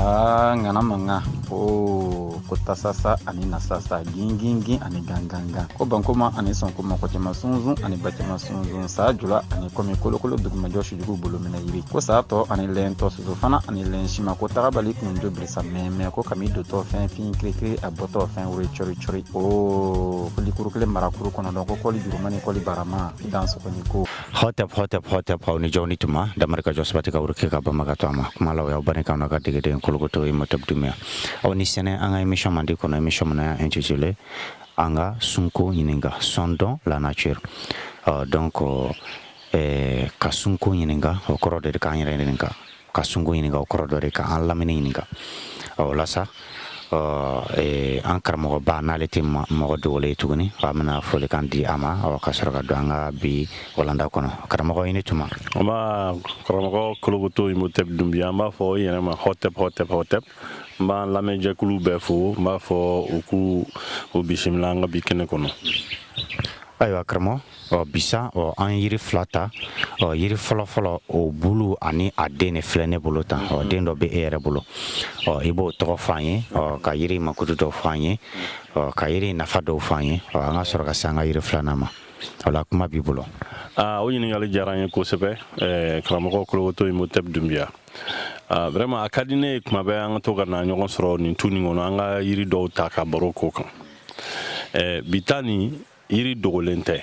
Aa, ŋana mankan o ko tasasa ani nasasa, gingingin ani gangangan, ko bankoma ani sɔnkoma, ko cɛman sunsun ani bacɛman sunsun, saa jula ani kɔmi kolokolo, dugumajɔ sujugu bolo minɛ yiri, ko saa tɔ ani lɛntɔ, soso fana ani lɛn sima, ko tagabali kunjo birisa mɛmɛ, ko kami dotɔ fɛn fin kirikiri, a bɔtɔ fɛn wuri cɔri cɔri, o ko likuru kelen marakuru kɔnɔdɔn, ko kɔli juruma ni kɔli barama i dan sɔgɔni ko. Hotep, hotep, hotep, aw ni jɔw ni tuma damari ka jɔ sabati ka wuri ka bama ka to a ma kuma la. O y'aw bani k'aw ka degeden kolokoto Imhotep Doumbia. Aw ni sɛnɛ an ka émission mandi kɔnɔ, émission min y'a intitulé an ka sunko ɲininka, sondons la nature. Donc ka sunko ɲininka, o kɔrɔ de k'an yɛrɛ ɲininka. Ka sunko ɲininka, o kɔrɔ dɔ de k'an lamini ɲininka. O la sa, an karamɔgɔba n'ale tɛ mɔgɔ dogolen ye tuguni, an bɛna folikan di a ma ka sɔrɔ ka don an ka bi walanda kɔnɔ. Karamɔgɔ, i ni tuma. An b'a karamɔgɔ Kolokoto Imhotep Doumbia, an b'a fɔ i yɛrɛ ma hotep, hotep, hotep. N b'an lamɛnjɛkulu bɛɛ fo, n b'a fɔ u k'u u bisimila an ka bi kɛnɛ kɔnɔ. Ayiwa karamɔgɔ, ɔ bisa ɔ an ye yiri fila ta. Ɔ yiri fɔlɔ-fɔlɔ, o bulu ani a den de filɛ ne bolo tan. Ɔ den dɔ bɛ e yɛrɛ bolo. Ɔ i b'o tɔgɔ fɔ an ye, ɔ ka yiri makutu dɔw fɔ an ye, ɔ ka yiri nafa dɔw fɔ an ye, ɔ an ka sɔrɔ ka se an ka yiri filanan ma. O la, kuma b'i bolo. Aa, o ɲininkali diyara n ye kosɛbɛ, karamɔgɔ Kolokoto Imhotep Doumbia. Ah, vraiment a ka di ne ye kuma bɛɛ an ka to ka na ɲɔgɔn sɔrɔ nin tu nin kɔnɔ, an ka yiri dɔw ta ka baro k'o kan. Bi ta nin yiri dogolen tɛ,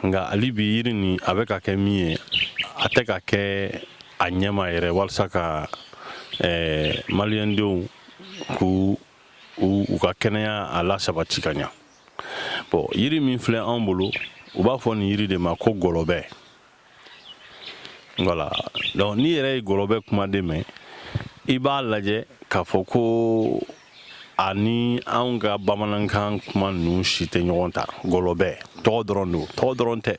nka hali bi yiri nin a bɛ ka kɛ min ye, a tɛ ka kɛ a ɲɛma yɛrɛ walasa ka maliyɛndenw k'u u ka kɛnɛya a la sabati ka ɲa. Bon, yiri min filɛ anw bolo, u b'a fɔ nin yiri de ma ko gɔlɔbɛ. Voilà, donc n'i yɛrɛ ye gɔlɔbɛ kumaden mɛn, i b'a lajɛ k'a fɔ ko ani anw ka bamanankan kuma ninnu si tɛ ɲɔgɔn ta. Gɔlɔbɛ tɔgɔ dɔrɔn don, tɔgɔ dɔrɔn tɛ,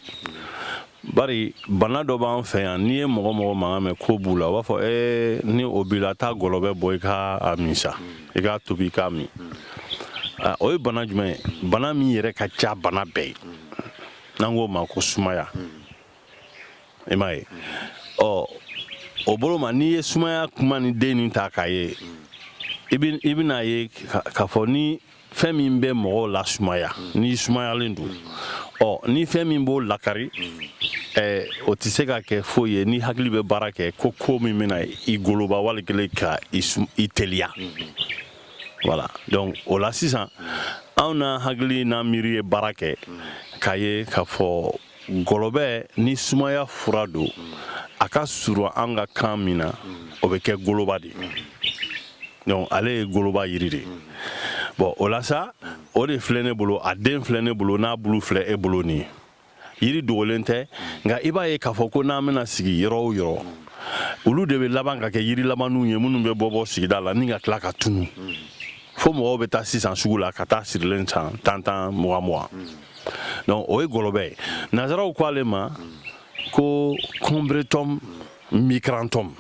bari bana dɔ b'an fɛ yan, n'i ye mɔgɔ mɔgɔ mankan mɛn ko b'u la, u b'a fɔ ee, ni o b'i la, taa gɔlɔbɛ bɔ, i ka a min sa, i k'a tobi, i k'a min. O ye bana jumɛn ye? Bana min yɛrɛ ka ca bana bɛɛ ye, n'an k'o ma ko sumaya. I m'a ye, ɔ o bolo ma, n'i ye sumaya kuma ni den nin ta k'a ye, i bɛna ye k'a fɔ ni fɛn min bɛ mɔgɔw la sumaya, n'i sumayalen don, ɔ ni fɛn min b'o lakari, o tɛ se ka kɛ foyi ye ni hakili bɛ baara kɛ, ko ko min bɛna i goloba wali kelen ka i teliya. Voilà, donc o la sisan, anw n'an hakili n'an miiri ye baara kɛ k'a ye k'a fɔ gɔlɔbɛ ni sumaya fura don, a ka surun an ka kan min na, o bɛ kɛ goloba de ye. Donc ale ye goloba yiri de ye. Bon, o la sa, o de filɛ ne bolo, a den filɛ ne bolo, n'a bulu filɛ e bolo nin ye. Yiri dogolen tɛ, nka i b'a ye k'a fɔ ko n'an bɛna sigi yɔrɔ o yɔrɔ, olu de bɛ laban ka kɛ yiri labanninw ye minnu bɛ bɔ bɔ sigida la ni ka tila ka tunu, fo mɔgɔw bɛ taa sisan sugu la ka taa sirilen san tan tan, mugan mugan. Donc o ye gɔlɔbɛ ye. Nanzaraw ko ale ma ko Combretum micranthum.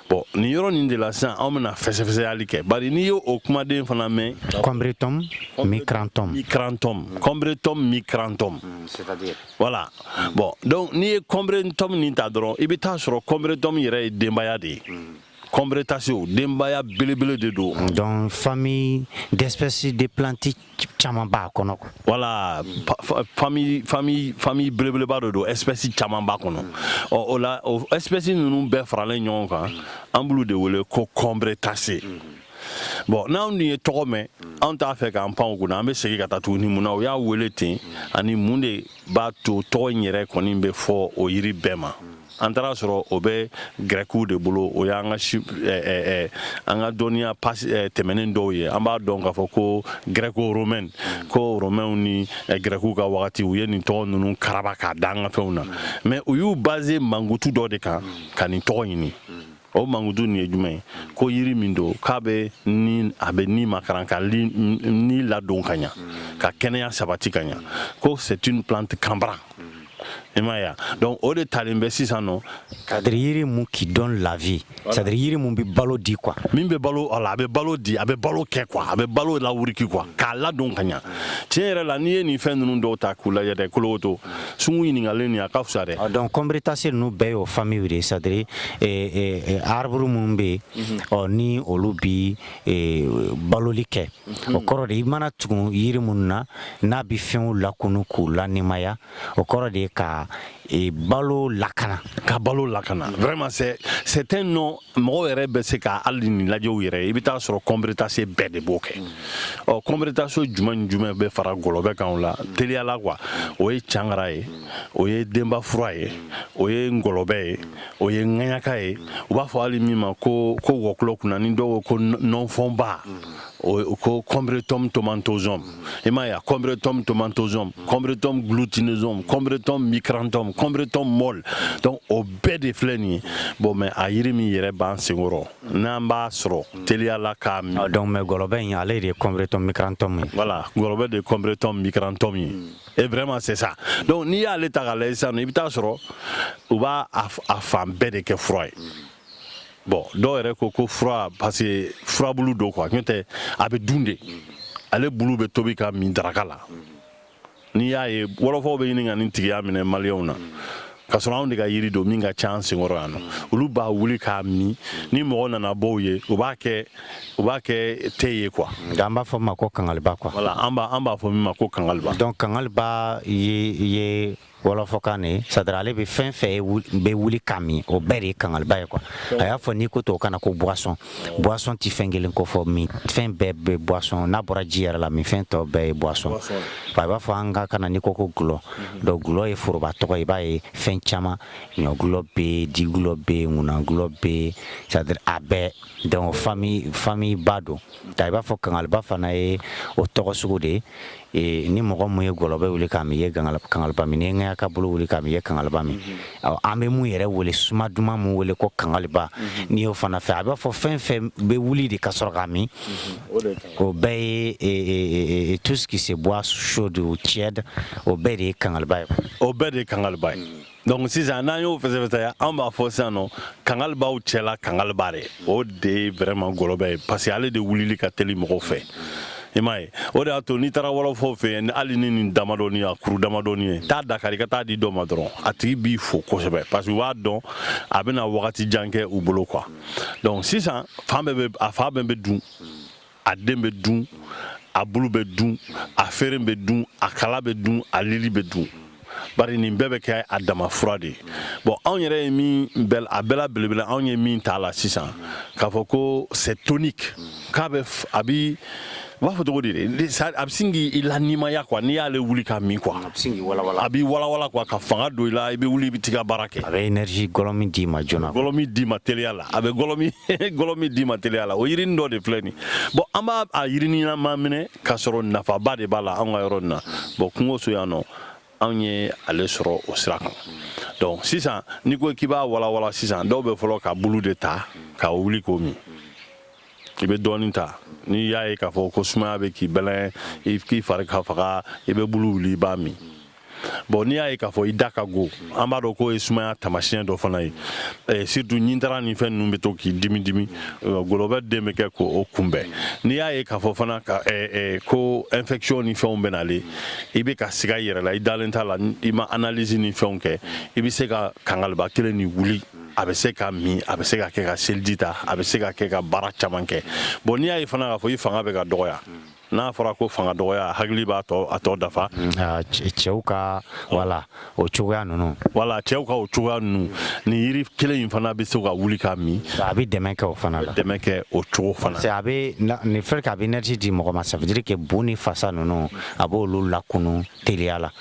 Bon, nin yɔrɔ nin de la sisan, anw bɛna fɛsɛfɛsɛyali kɛ, bari n'i y'o o kumaden fana mɛn. Combretum micranthum. Micranthum, Combretum micranthum. C'est-à-dire? Voilà, bon, donc n'i ye Combretum nin ta dɔrɔn, i bɛ taa sɔrɔ Combretum yɛrɛ ye denbaya de ye. Combrétacées, denbaya belebele de don. Donc famille d'espèces de plantes caman b'a kɔnɔ. Voilà, famille belebeleba de don, espèce caman b'a kɔnɔ. Ɔ o la, o espèce ninnu bɛɛ faralen ɲɔgɔn kan, an b'olu de wele ko Combrétacées. Bon, n'anw dun ye tɔgɔ mɛn, anw t'a fɛ k'an pan o kunna, an bɛ segin ka taa tuguni mun na o y'a wele ten, ani mun de b'a to tɔgɔ in yɛrɛ kɔni bɛ fɔ o yiri bɛɛ ma. An taara sɔrɔ o bɛ gɛrɛkiw de bolo. O y'an ka si an ka dɔnniya tɛmɛnen dɔw ye. An b'a dɔn k'a fɔ ko grecco romaine, ko romainw ni gɛrɛkiw ka wagati, u ye nin tɔgɔ ninnu karaba k'a da an ka fɛnw na, mais u y'u basé mankutu dɔ de kan ka nin tɔgɔ ɲini. O mankutu nin ye jumɛn ye? Ko yiri min don k'a bɛ ni a bɛ ni makaran, ka ni ladon ka ɲa, ka kɛnɛya sabati ka ɲa, ko c'est une plante cambrant. I m'a ye? Donc o de talen bɛ sisan nɔ. C'est-à-dire yiri mun qui donne la vie, c'est-à-dire yiri mun bɛ balo di quoi. Min bɛ balo, wala, a bɛ balo di, a bɛ balo kɛ quoi, a bɛ balo lawuriki quoi, k'a ladon ka ɲa. Tiɲɛ yɛrɛ la, n'i ye nin fɛn ninnu dɔw ta k'u lajɛ dɛ, Kolowoto sungu ɲininkalen nin, a ka fisa dɛ. Donc Combrettacées ninnu bɛɛ y'o famille de ye, c'est-à-dire arbre minnu bɛ yen, ɔ ni olu bi baloli kɛ, o kɔrɔ de i mana tugun yiri minnu na, n'a bɛ fɛnw lakunu k'u lanimaya, o kɔrɔ de ye ka balo lakana. Ka balo lakana, vraiment, c'est un nom. Mɔgɔw yɛrɛ bɛ se ka hali nin lajɛ u yɛrɛ ye. I bɛ taa sɔrɔ Combrettacées bɛɛ de b'o kɛ. Ɔ Combrettacées jumɛn ni jumɛn bɛ fara gɔlɔbɛ kan o la teliyala quoi? O ye cangara ye, o ye denba fura ye, o ye ngɔlɔbɛ ye, o ye ŋaɲaka ye. U b'a fɔ hali min ma ko wɔkulɔ kunna ni dɔw ko nɔnfɔnba, o ko Combretum tomentosum. I m'a ye? Combretum tomentosum, Combretum glutinosum, Combretum micranthum, Combretum molle. Donc o bɛɛ de filɛ nin ye. Bon, mais a yiri min yɛrɛ b'an senkɔrɔ, n'an b'a sɔrɔ teliya la k'a min. Donc mais gɔlɔbɛ in, ale de ye Combretum micranthum ye. Voilà, gɔlɔbɛ de ye Combretum micranthum ye. Et vraiment, c'est ça. Donc n'i y'ale ta k'a lajɛ sisan, i bɛ taa sɔrɔ u b'a a fan bɛɛ de kɛ fura ye. Bon, dɔw yɛrɛ ko ko fura, parce que furabulu don quoi. N'o tɛ, a bɛ dun de. Ale bulu bɛ tobi ka min daraka la. N'i y'a ye wɔlɔfɔw bɛ ɲini ka nin tigiya minɛ maliyɛnw na, k'a sɔrɔ anw de ka yiri don min ka ca an senkɔrɔ yan nɔ, olu b'a wuli k'a min. Ni mɔgɔ nana bɔ u ye, u b'a kɛ te ye quoi. An b'a fɔ ma ko kangaliba quoi. Voilà, an b'a fɔ min ma ko kangaliba. Donc kangaliba ye wɔlɔfɔkan de ye, c'est à dire ale bɛ fɛn fɛn bɛ wuli ka min, o bɛɛ de ye kangaliba ye quoi. A y'a fɔ n'i ko to o kana ko boisson, boisson ti fɛn kelen ko fɔ, min fɛn bɛɛ bɛ boisson. N'a bɔra ji yɛrɛ la, min fɛn tɔ bɛɛ ye boisson. A b'a fɔ an ka kana n'i ko ko gulɔ, donc gulɔ ye foroba tɔgɔ ye. I b'a ye fɛn caman, ɲɔgulɔ bɛ yen, digulɔ bɛ yen, ŋunagulɔ bɛ yen, c'est à dire a bɛɛ. Donc famille ba don. I b'a fɔ kangaliba fana ye o tɔgɔ sugu de ye. Ni mɔgɔ mun ye gɔlɔbɛ wuli k'a min, i ye kangaliba min. Ni ye ŋɛɲɛka bolo wuli k'a min, i ye kangaliba min. An bɛ mun yɛrɛ wele, suma duman mun wele ko kangaliba, n'i y'o fana fɛ, a b'a fɔ fɛn fɛn bɛ wuli de ka sɔrɔ k'a min, o bɛɛ ye tout ce qui se boit chaud ou tiède, o bɛɛ de ye kangaliba ye. O bɛɛ de ye kangaliba ye. Donc sisan n'an y'o fɛsɛfɛsɛ, an b'a fɔ sisan nɔ kangalibaw cɛla kangaliba de, o de ye vraiment gɔlɔbɛ ye, parce que ale de wulili ka teli mɔgɔw fɛ. I m'a ye? O de y'a to n'i taara wɔlɔfɔw fɛ yen, hali ni nin damadɔni, a kuru damadɔni ye, taa Dakar, i ka taa di dɔ ma dɔrɔn, a tigi b'i fo kosɛbɛ, parce que u b'a dɔn a bɛna wagati jan kɛ u bolo quoi. Donc sisan fan bɛɛ bɛ, a fan bɛɛ bɛ dun. A den bɛ dun, a bulu bɛ dun, a feere bɛ dun, a kala bɛ dun, a lili bɛ dun, bari nin bɛɛ bɛ kɛ a dama fura de ye. Bon, anw yɛrɛ ye min bɛɛ, a bɛɛ la belebele, anw ye min t'a la sisan, k'a fɔ ko c'est tonique, k'a bɛ a bi, u b'a fɔ cogo di de, a bɛ sin k'i lanimaya quoi. N'i y'ale wuli ka min quoi, a bɛ sin k'i walawala. A b'i walawala quoi, ka fanga don i la, i bɛ wuli, i bɛ t'i ka baara kɛ. A bɛ énergie gɔlɔmi d'i ma joona. Gɔlɔmi d'i ma teliya la, a bɛ gɔlɔmi d'i ma teliya la. O yirini dɔ de filɛ nin. Bon, an b'a a yirinima minɛ k'a sɔrɔ nafaba de b'a la anw ka yɔrɔ nin na. Bon, kungo so yan nɔ, anw ye ale sɔrɔ o sira kan. Donc sisan n'i ko k'i b'a walawala sisan, dɔw bɛ fɔlɔ ka bulu de ta ka wuli k'o min. I bɛ dɔɔnin ta, n'i y'a ye k'a fɔ ko sumaya bɛ k'i bɛlɛn, k'i fari ka faga, i bɛ bulu wuli, i b'a min. Bon, n'i y'a ye k'a fɔ i da ka go, an b'a dɔn k'o ye sumaya taamasiyɛn dɔ fana ye, surtout ɲintara ni fɛn ninnu bɛ to k'i dimi dimi, gɔlɔbɛ den bɛ kɛ k'o kunbɛn. N'i y'a ye k'a fɔ fana ka ko infection ni fɛnw bɛ nalen, i bɛ ka siga i yɛrɛ la, i dalen t'a la, i ma analyse ni fɛnw kɛ, i bɛ se ka kangaliba kelen nin wuli. A bɛ se ka min, a bɛ se ka kɛ ka seliji ta, a bɛ se ka kɛ ka baara caman kɛ. Bon, n'i y'a ye fana k'a fɔ i fanga bɛ ka dɔgɔya, n'a fɔra ko fanga dɔgɔya, hakili b'a tɔ a tɔ dafa. Cɛw ka, wala, o cogoya ninnu. Wala, cɛw ka o cogoya ninnu, nin yiri kelen in fana bɛ se ka wuli ka min. A bɛ dɛmɛ kɛ o fana la. Dɛmɛ kɛ o cogo fana. Parce que a bɛ nin fɛn a bɛ énergie di mɔgɔ ma, ça veut dire que bu ni fasa ninnu, a b'olu lakunu teliya la.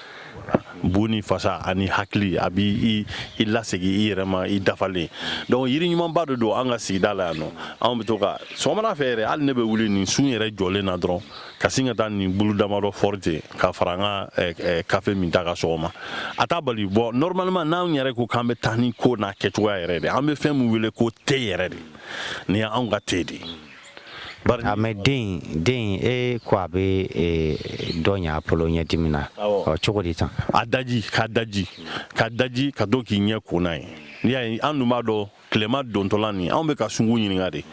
Bu ni fasa ani hakili, a b'i i lasegin i yɛrɛ ma, i dafalen. Donc yiri ɲumanba de don an ka sigida la yan nɔ. Anw bɛ to ka sɔgɔmada fɛ yɛrɛ, hali ne bɛ wuli nin sun yɛrɛ jɔlen na dɔrɔn, ka sin ka taa nin bulu damadɔ fɔri ten ka fara an ka kafe min ta ka sɔgɔma, a t'a bali. Bon, normalement, n'anw yɛrɛ ko k'an bɛ taa ni ko n'a kɛcogoya yɛrɛ de, an bɛ fɛn min wele ko te yɛrɛ de, nin y'anw ka te de ye. Bari A mais den e ko a bɛ dɔ ɲa Apollo ɲɛdimi na. Awɔ. Ɔ, cogo di tan? A daji, k'a daji, k'a daji ka to k'i ɲɛ ko n'a ye. N'i y'a ye, an dun b'a dɔn tilema dontɔla nin, anw bɛ ka sungun ɲininka de.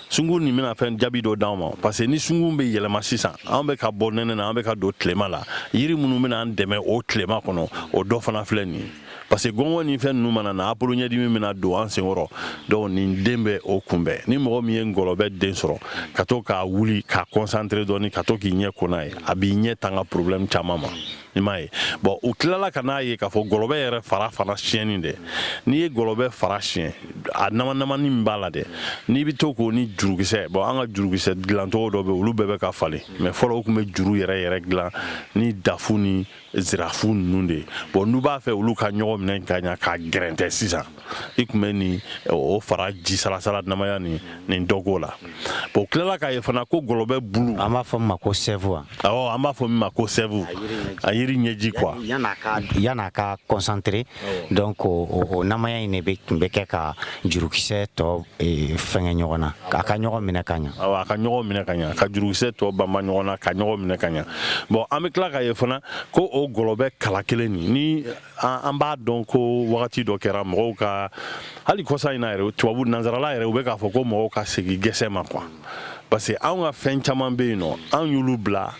Sungun nin bɛna fɛn jaabi dɔ d'anw ma, parce que ni sungun bɛ yɛlɛma sisan, anw bɛ ka bɔ nɛnɛ na, an bɛ ka don tilema la. Yiri minnu bɛna an dɛmɛ o tilema kɔnɔ, o dɔ fana filɛ nin ye, parce que gɔngɔn ni fɛn ninnu mana na, Apollo ɲɛdimi bɛna don an senkɔrɔ. Donc nin den bɛ o kunbɛn. Ni mɔgɔ min ye ngɔlɔbɛ den sɔrɔ ka to k'a wuli k'a concentré dɔɔni, ka to k'i ɲɛ ko n'a ye, a b'i ɲɛ tanga problème caman ma. I m'a ye? Bon, u tilala ka n'a ye k'a fɔ gɔlɔbɛ yɛrɛ fara fana siyɛnni dɛ. N'i ye gɔlɔbɛ fara siyɛn, a namanamani min b'a la dɛ, n'i bɛ to k'o ni jurukisɛ, bon, an ka jurukisɛ dilancogo dɔ bɛ, olu bɛɛ bɛ ka falen, mais fɔlɔ u tun bɛ juru yɛrɛ yɛrɛ dilan ni dafu ni zirafu ninnu de ye. Bon, n'u b'a fɛ olu ka ɲɔgɔn minɛ ka ɲa k'a gɛrɛntɛ sisan, i tun bɛ nin o fara ji salasala namaya ni nin dɔ k'o la. Bon, u tilala k'a ye fana ko gɔlɔbɛ bulu, An b'a fɔ min ma ko sève wa? Awɔ, an b'a fɔ min ma ko sève, a yiri ɲɛji quoi. Yan'a ka concentré, donc o namaya in de bɛ tun bɛ kɛ ka jurukisɛ tɔ fɛngɛ ɲɔgɔn na, a ka ɲɔgɔn minɛ ka ɲa. Awɔ, a ka ɲɔgɔn minɛ ka ɲa, ka jurukisɛ tɔ banba ɲɔgɔn na, ka ɲɔgɔn minɛ ka ɲa. Bon, an bɛ tila k'a ye fana ko o gɔlɔbɛ kala kelen nin, ni an b'a dɔn ko wagati dɔ kɛra, mɔgɔw ka hali kɔsa in na yɛrɛ, tubabu nanzarala yɛrɛ, u bɛ k'a fɔ ko mɔgɔw ka segin gɛsɛ ma quoi, parce que anw ka fɛn caman bɛ yen nɔ, an y'olu bila,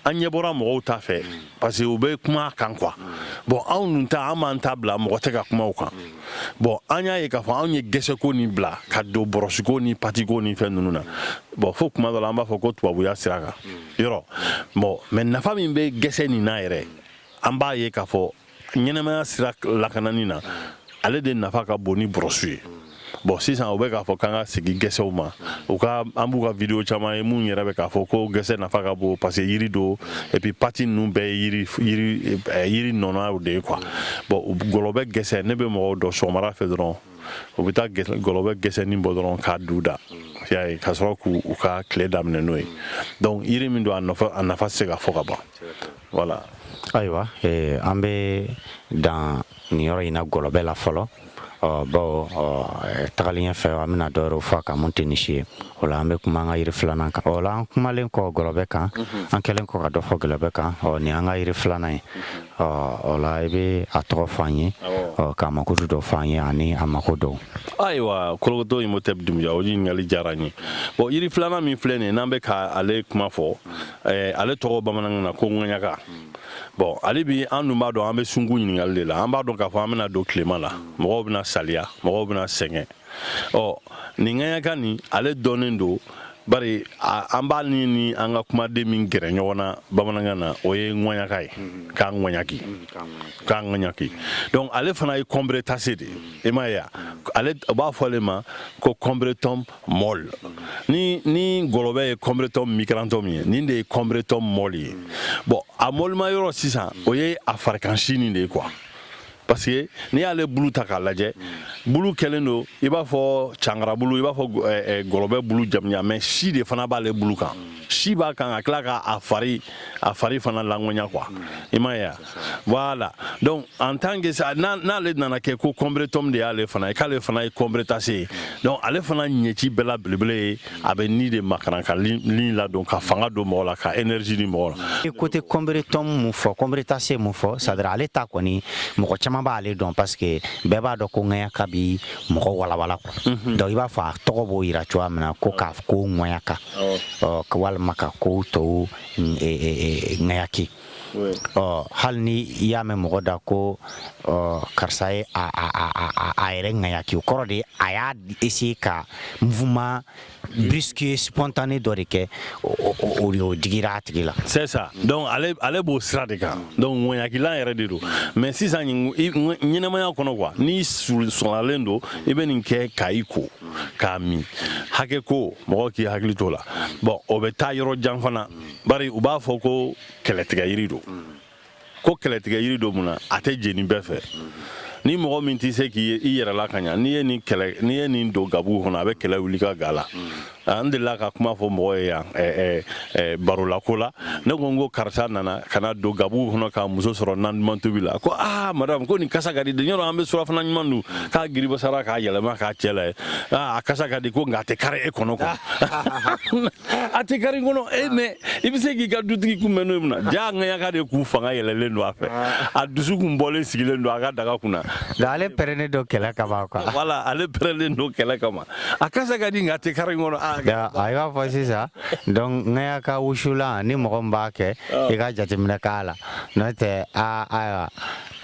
an ɲɛ bɔra mɔgɔw ta fɛ, parce que u bɛ kuma a kan quoi. Bon, anw dun ta, an b'an ta bila, mɔgɔ tɛ ka kuma o kan. Bon, an y'a ye k'a fɔ anw ye gɛsɛko nin bila ka don bɔrɔsiko ni patiko ni fɛn ninnu na. Bon, fo kuma dɔ la, an b'a fɔ ko tubabuya sira kan yɔrɔ. Bon, mais nafa min bɛ gɛsɛ nin na yɛrɛ, an b'a ye k'a fɔ ɲɛnɛmaya sira lakanani na, ale de nafa ka bon ni bɔrɔsu ye. Bon, sisan u bɛ k'a fɔ k'an ka segin gɛsɛw ma. U ka an b'u ka vidéo caman ye mun yɛrɛ bɛ k'a fɔ ko gɛsɛ nafa ka bon, parce que yiri don, et puis pati ninnu bɛɛ ye yiri nɔnɔw de ye quoi. Bon, gɔlɔbɛ gɛsɛ, ne bɛ mɔgɔw dɔn, sɔgɔmada fɛ dɔrɔn, u bɛ taa gɔlɔbɛ gɛsɛnin bɔ dɔrɔn k'a du da, i y'a ye, ka sɔrɔ k'u u ka tile daminɛ n'o ye. Donc yiri min don, a nafa tɛ se ka fɔ ka ban, voilà. Ayiwa, an bɛ dan nin yɔrɔ in na gɔlɔbɛ la fɔlɔ. Ɔ, bawo ɔ, tagalen ɲɛfɛ, an bɛna dɔ wɛrɛw fɔ a kan mun tɛ nin si ye. O la, an bɛ kuma an ka yiri filanan kan. O la, an kumalen kɔ gɔlɔbɛ kan, an kɛlen kɔ ka dɔ fɔ gɔlɔbɛ kan, ɔ, nin y'an ka yiri filanan ye. Ɔ, o la, i bɛ a tɔgɔ fɔ an ye, ɔ, k'a makoto dɔ fɔ an ye ani a mako dɔw. Ayiwa, Kolokoto Imhotep Dunbuya, o ɲininkali diyara n ye. Bon, yiri filanan min filɛ nin ye, n'an bɛ ka ale kuma fɔ, ale tɔgɔ bamanankan na ko ŋaɲaka. Bon, ale bi, an dun b'a dɔn an bɛ sunku ɲininkali de la. An b'a dɔn k'a fɔ an bɛna don tilema la, mɔgɔw bɛna saliya, mɔgɔw bɛna sɛgɛn. Ɔ, nin ŋaɲaka nin, ale dɔnnen don, bari an b'a ni an ka kumaden min gɛrɛ ɲɔgɔn na bamanankan na, o ye ŋɔɲaka ye, k'a ŋɔɲaki, k'a ŋɔɲaki. Donc ale fana ye combrétacée de ye, i m'a ye wa? Ale, u b'a fɔ ale ma ko combretum molle. Ni gɔlɔbɛ ye combretum micranthum ye, nin de ye combretum molle ye. Bon, a molima yɔrɔ sisan, o ye a farikansi nin de ye quoi, parce que n'i y'ale bulu ta k'a lajɛ, bulu kɛlen don i b'a fɔ cangara bulu, i b'a fɔ gɔlɔbɛ bulu jamujan, mais si de fana b'ale bulu kan. Si b'a kan ka tila ka a fari fana laŋɔɲa quoi, i m'a ye wa? Voilà. Donc en tant que ça, n'ale nana kɛ ko combretum de y'ale fana ye, k'ale fana ye combrétacée ye, donc ale fana ɲɛci bɛɛ la belebele ye, a bɛ ni de makaran, ka ni ladon, ka fanga don mɔgɔ la, ka énergie di mɔgɔ la. Côté combretum mun fɔ, combrétacée mun fɔ, c'est à dire ale ta kɔni, mɔgɔ caman b'ale dɔn, parce que bɛɛ b'a dɔn ko ŋaɲaka bi mɔgɔ walawala quoi. Donc i b'a fɔ a tɔgɔ b'o yira cogoya min na ko k'a ko ŋɔɲaka, ɔ, walima ka ko tɔw ŋayaki. Ɔ, hali ni i y'a mɛn mɔgɔ da ko ɔ, karisa ye a yɛrɛ ŋayaki, o kɔrɔ de a y'a essayer ka mouvement brusque, spontané dɔ de kɛ, o digira a tigi la. C'est ça. Donc ale b'o sira de kan. Donc ŋɔɲakilan yɛrɛ de don. Mais sisan ɲɛnɛmaya kɔnɔ quoi, n'i sɔngalen don, i bɛ nin kɛ k'a i ko k'a min, hakɛ ko mɔgɔ k'i hakili t'o la. Bon, o bɛ taa yɔrɔ jan fana, bari u b'a fɔ ko kɛlɛtigɛ yiri don. Ko kɛlɛtigɛ yiri don mun na? A tɛ jeni bɛɛ fɛ. Ni mɔgɔ min tɛ se k'i i yɛrɛ la ka ɲa, n'i ye nin kɛlɛ, n'i ye nin don gabugu kɔnɔ, a bɛ kɛlɛ wuli ka ga la. An delila ka kuma fɔ mɔgɔ ye yan barolako la. Ne ko n ko karisa nana ka na don gabugu kɔnɔ k'a muso sɔrɔ nan duman tobi la. Ko aa madame, ko nin kasa ka di de, yɔrɔ an bɛ surafana ɲuman dun. K'a giribasara k'a yɛlɛma k'a cɛ la ye. Aa, a kasa ka di ko, nka a tɛ kari e kɔnɔ quoi, a tɛ kari kɔnɔ e. Mais i bɛ se k'i ka dutigi kunbɛn n'o ye mun na? Ja ŋaɲaka de k'u fanga yɛlɛlen don a fɛ, a dusu kun bɔlen sigilen don a ka daga kunna. Donc ale pɛrɛnnen don kɛlɛ kama quoi. Voilà, ale pɛrɛnnen don kɛlɛ kama. A kasa ka di, nka a tɛ kari kɔnɔ. A i b'a fɔ sisan, donc ŋaɲaka wusulan, ni mɔgɔ min b'a kɛ, i ka jateminɛ k'a la, n'o tɛ a ayiwa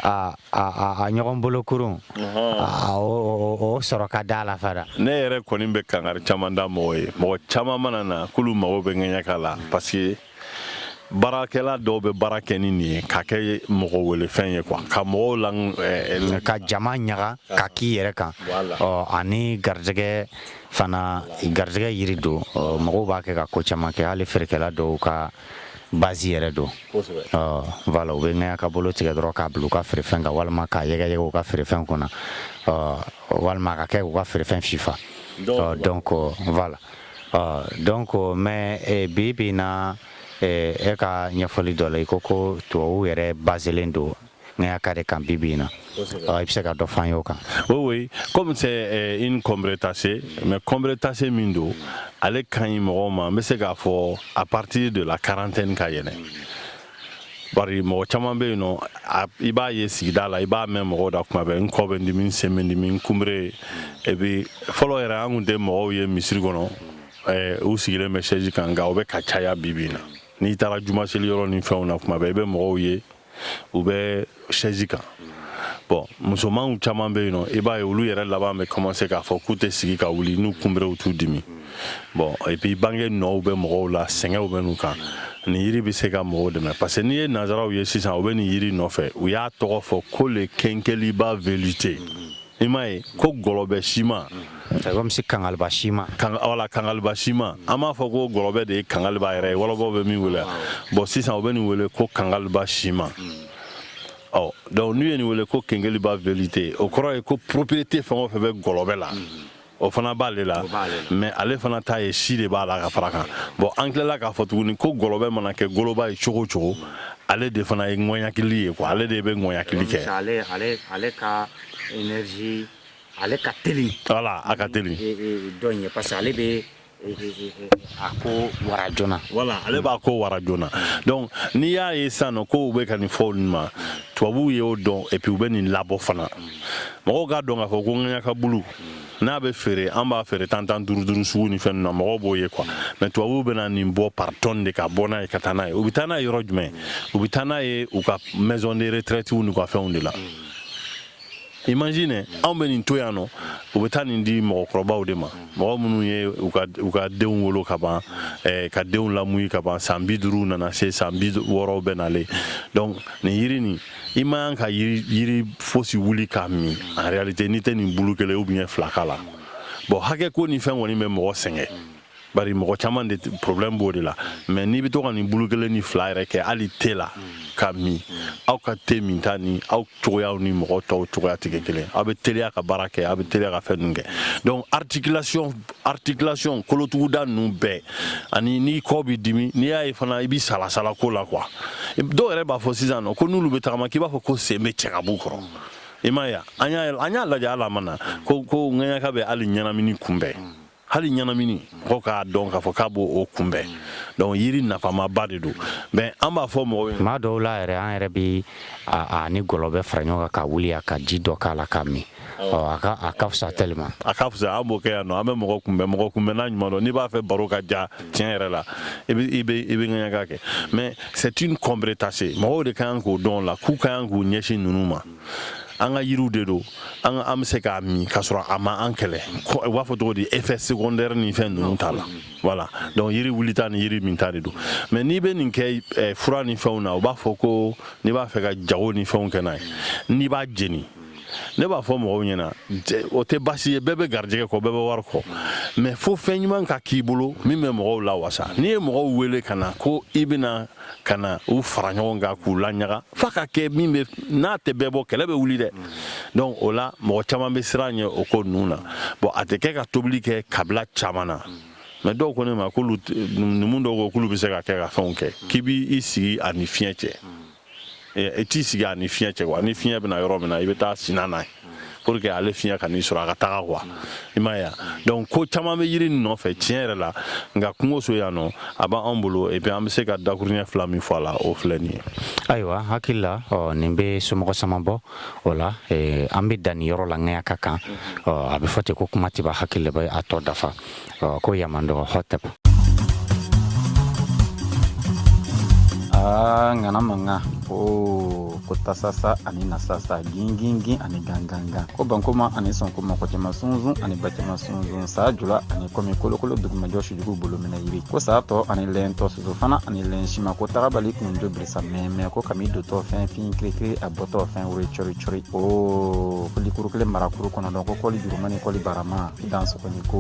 a ɲɔgɔn bolo kurun o sɔrɔ ka da la fana. Ne yɛrɛ kɔni bɛ kangari caman da mɔgɔ ye. Mɔgɔ caman mana na k'olu mago bɛ ŋaɲaka la, parce que baarakɛla dɔw bɛ baara kɛ ni nin ye k'a kɛ mɔgɔ wele fɛn ye quoi, ka mɔgɔw la ka jama ɲaga ka k'i yɛrɛ kan. Ɔ, ani garijɛgɛ fana, garijɛgɛ yiri don. Mɔgɔw b'a kɛ ka ko caman kɛ, hali feerekɛla dɔw ka base yɛrɛ don. Ɔ voilà, u bɛ ŋaɲaka bolo tigɛ dɔrɔn k'a bila u ka feerefɛn kan, walima k'a yɛgɛyɛgɛ u ka feerefɛn kunna, ɔ walima ka kɛ u ka feerefɛn fifa. Ɔ donc voilà, ɔ donc mais bi bi in na, e ka ɲɛfɔli dɔ la, i ko ko tubabuw yɛrɛ baselen don ŋaɲaka de kan bi bi in na. I bɛ se ka dɔ f'an ye o kan? Oui, comme c'est une combrétacée, mais combrétacée min don, ale ka ɲi mɔgɔw ma. N bɛ se k'a fɔ à partir de la quarantaine ka yɛlɛn, bari mɔgɔ caman bɛ yen nɔ, i b'a ye sigida la, i b'a mɛn mɔgɔw da kuma bɛɛ: n kɔ bɛ n dimi, n sen bɛ n dimi, n kunbere. Et puis fɔlɔ yɛrɛ, an kun tɛ mɔgɔw ye misiri kɔnɔ u sigilen bɛ chaise kan, nka o bɛ ka caya bi bi in na. N'i taara juma seli yɔrɔ ni fɛnw na, kuma bɛɛ i bɛ mɔgɔw ye u bɛ chaise kan. Bon, musomanw caman bɛ yen nɔ, i b'a ye olu yɛrɛ laban bɛ commencer k'a fɔ k'u tɛ sigi ka wuli n'u kunberew t'u dimi. Bon, et puis bange nɔw bɛ mɔgɔw la, sɛgɛnw bɛ n'u kan. Nin yiri bɛ se ka mɔgɔw dɛmɛ, parce que n'i ye nanzaraw ye sisan, u bɛ nin yiri nɔfɛ, u y'a tɔgɔ fɔ ko le kinkeliba velouté. I m'a ye ko gɔlɔbɛ siman. C'est comme si kangaliba siman. Wala, kangaliba siman. An b'a fɔ ko gɔlɔbɛ de ye kangaliba yɛrɛ ye, wɔlɔbɔw bɛ min wele. Bon, sisan u bɛ nin wele ko kangaliba siman. Ɔ donc n'u ye nin wele ko kinkeliba velouté, o kɔrɔ ye ko propriété fɛn o fɛn bɛ gɔlɔbɛ la, o fana b'ale la. Mais ale fana ta ye si de b'a la ka fara kan. Bon, an tilala k'a fɔ tuguni ko gɔlɔbɛ mana kɛ goloba ye cogo o cogo, ale de fana ye ŋɔɲakili ye quoi, ale de bɛ ŋɔɲakili kɛ. Ale ka énergie, ale ka teli. Voilà, a ka teli. Dɔ in ye, parce que ale bɛ a ko wara joona. Voilà, ale b'a ko wara joona. Donc n'i y'a ye sisan nɔ ko u bɛ ka nin fɔ nin ma, tubabuw y'o dɔn, et puis u bɛ nin labɔ fana. Mɔgɔw k'a dɔn k'a fɔ ko ŋaɲaka bulu n'a bɛ feere, an b'a feere tan tan, duuru duuru sugu ni fɛn ninnu na, mɔgɔw b'o ye quoi. Mais tubabuw bɛ na nin bɔ par tonne de ka bɔ n'a ye ka taa n'a ye. U bɛ taa n'a ye yɔrɔ jumɛn? U bɛ taa n'a ye u ka maison de retraite n'u ka fɛnw de la. Imagine, anw bɛ nin to yan nɔ, u bɛ taa nin di mɔgɔkɔrɔbaw de ma, mɔgɔ minnu ye u ka denw wolo ka ban, ka denw lamuyi ka ban, san 50 nana se, san 60 bɛ nalen. Donc nin yiri nin, i man kan ka yiri fosi wuli k'a min en réalité n'i tɛ nin bulu kelen ou bien fila k'a la. Bon, hakɛ ko ni fɛn kɔni bɛ mɔgɔ sɛgɛn, bari mɔgɔ caman de problème b'o de la. Mais n'i bɛ to ka nin bulu kelen ni fila yɛrɛ kɛ hali te la ka min, aw ka te min ta ni aw cogoyaw ni mɔgɔ tɔw cogoya tɛ kɛ kelen. Aw bɛ teliya ka baara kɛ, aw bɛ teliya ka fɛn ninnu kɛ. Donc articulation, kolotuguda ninnu bɛɛ, ani n'i kɔ b'i dimi, n'i y'a ye fana i bɛ salasala ko la quoi. Dɔw yɛrɛ b'a fɔ sisan nɔ ko n'olu bɛ tagama, k'i b'a fɔ ko sen bɛ cɛ ka b'u kɔrɔ. I m'a ye, an y'a lajɛ hali a ma na ko ŋaɲaka bɛ hali ɲɛnamini kunbɛn, hali ɲɛnamini, mɔgɔ k'a dɔn k'a fɔ k'a b'o o kunbɛn. Donc yiri nafamaba de don, mais an b'a fɔ mɔgɔw ye. Tuma dɔw la yɛrɛ, an yɛrɛ bɛ a ni gɔlɔbɛ fara ɲɔgɔn kan ka wuli a ka ji dɔ k'a la k'a min. Ɔ a ka fisa tellement. A ka fisa, an b'o kɛ yan nɔ. An bɛ mɔgɔ kunbɛn, mɔgɔ kunbɛn n'a ɲuman dɔn. N'i b'a fɛ baro ka ja tiɲɛ yɛrɛ la, i bɛ ŋaɲaka kɛ. Mais c'est une combrétacée, mɔgɔw de ka kan k'o dɔn o la, k'u ka kan k'u ɲɛsin ninnu ma. An ka yiriw de don, an bɛ se k'a min k'a sɔrɔ a ma an kɛlɛ. U b'a fɔ cogo di, effet secondaire ni fɛn ninnu t'a la. Voilà, donc yiri wulita ni yiri min ta de don. Mais n'i bɛ nin kɛ fura ni fɛnw na, u b'a fɔ ko n'i b'a fɛ ka jago ni fɛnw kɛ n'a ye, n'i b'a jeni, ne b'a fɔ mɔgɔw ɲɛna, o tɛ baasi ye, bɛɛ bɛ garijɛgɛ kɔ, bɛɛ bɛ wari kɔ, mais fo fɛn ɲuman ka k'i bolo min bɛ mɔgɔw lawasa. N'i ye mɔgɔw wele ka na ko i bɛna ka na u fara ɲɔgɔn kan k'u laɲaga, f'a ka kɛ min bɛ n'a tɛ bɛɛ bɔ, kɛlɛ bɛ wuli dɛ. Donc o la mɔgɔ caman bɛ siran ɲɛ o ko ninnu na. Bon, a tɛ kɛ ka tobili kɛ kabila caman na. Mais dɔw ko ne ma k'olu, numu dɔw ko k'olu bɛ se ka kɛ ka fɛnw kɛ, k'i b'i sigi a ni fiɲɛ cɛ, i t'i sigi a ni fiɲɛ cɛ quoi. Ni fiɲɛ bɛna yɔrɔ min na, i bɛ taa sinna n'a ye pour que ale fiɲɛ ka n'i sɔrɔ a ka taga quoi, i m'a ye wa? Donc ko caman bɛ yiri nin nɔfɛ tiɲɛ yɛrɛ la. Nka kungoso yan nɔ, a b'an bolo, et puis an bɛ se ka dakuruɲɛ fila min fɔ a la, o filɛ nin ye. Ayiwa, hakili la, ɔ, nin bɛ somɔgɔ sama bɔ o la. An bɛ dan nin yɔrɔ la ŋaya ka kan. Ɔ, a bɛ fɔ ten ko kuma tɛ ban, hakili de bɛ a tɔ dafa. Ɔ, ko yamandɔgɔ hɔtɛp. Aa, ŋana mankan o ko tasasa ani nasasa, gingingin ani gangangan, ko bankoma ani sɔnkoma, kɔcɛma sunsun ani bacɛma sunsun, saa jula ani kɔmi kolokolo dugumajɔ sujugu bolo minɛ yiri, ko saa tɔ ani lɛntɔ, soso fana ani lɛn sima, ko tagabali kunjo birisa mɛmɛ, ko kami dotɔ fɛn fin kirikiri, a bɔtɔ fɛn wuri cɔri cɔri, o ko likuru kelen marakuru kɔnɔdɔn, ko kɔli juruma ni kɔli barama, i dan sɔgɔni ko.